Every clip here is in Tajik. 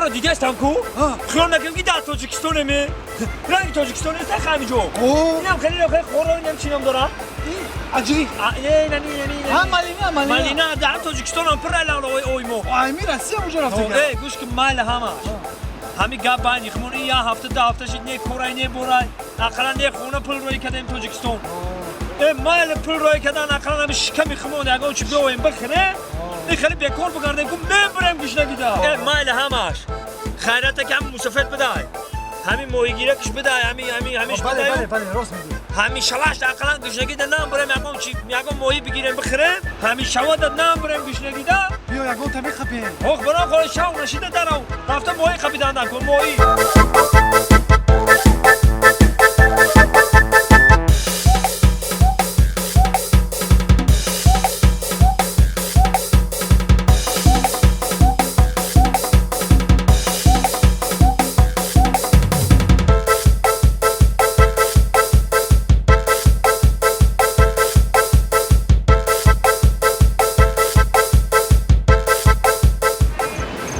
Моро дидастам ку? Хиёл накунем ки дар Тоҷикистонем. Ранги Тоҷикистон нест ҳамин ҷо. Инам хеле хеле хоро инам чӣ ном дорад? Аҷри. Не, не, не, не. Ҳа, малина, малина. Малина дар Тоҷикистон ҳам пур ай ой мо. Ай ми Россия уҷо рафта. Э, гӯш ки майла ҳама. Ҳами гап байни хумон ин як ҳафта ду ҳафта шид не корай не борай. Ақаллан не хона пул рӯй кардем Тоҷикистон. Э, майла пул рӯй кардан ақаллан ҳами шиками хумон ягон чи биёем бихӯрем. Ин хеле бекор бигардем ку мебурем гушнагида. Э, майла ҳамаш. Хайрата ки ҳами мусафед бидай. Ҳами моҳигиракш бидай, ҳами ҳами ҳамиш Бале, бидай. бале, бале, рост мегӯӣ. Ҳами шалаш ақаллан гушнагида намбурем ягон чи ягон моҳӣ бигирем бихӯрем. Ҳами шавада намбурем гушнагида. Биё ягон та мехапем. Ох, барам хола шав нашида дарав. Рафта моҳӣ қабидандан кун моҳӣ.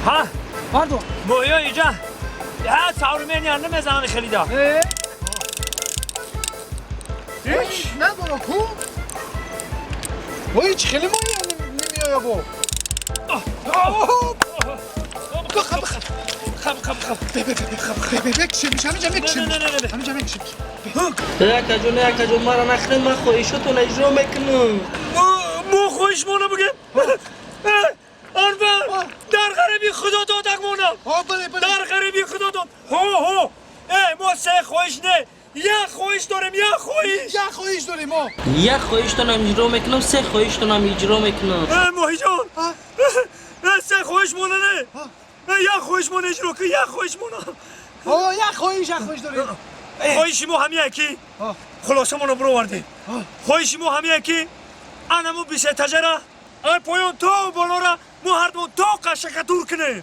Ҳа, Бардор. моҳиё инҷа. Ҳа, саврумения намезананд хелида. Э? Ҳеч надора ку? Ой, чи хеле моҳи намеоя бо. Хаб, хаб, хаб. Бекшемиш, ҳаминҷа мекшемиш. Не, не, не, не. Ҳаминҷа мекшемиш. Акаҷон, акаҷон, мара нахӯред, ман хоҳишотон иҷро мекунам. Мо хоҳишмона бигем? Анвар, дар ғариби худо додак монам. Ҳо, бале, бале. Дар ғариби худо дод. Ҳо, ҳо. Э, мо се хоҳиш не. Як хоҳиш дорем, як хоҳиш. Як хоҳиш дорем мо. Як хоҳиштонам иҷро мекунам, се хоҳиштонам иҷро мекунам. Э, моҳиҷон. Э, се хоҳиш мона не. Э, як хоҳиш мона иҷро кун, як хоҳиш мона. Ҳо, як хоҳиш, як хоҳиш дорем. Хоҳиши мо ҳамия ки хулосамонро бировардем. Хоҳиши мо ҳамия ки анамо бисетажара ай поён то болора мо ҳардумон то қашака дур кунем.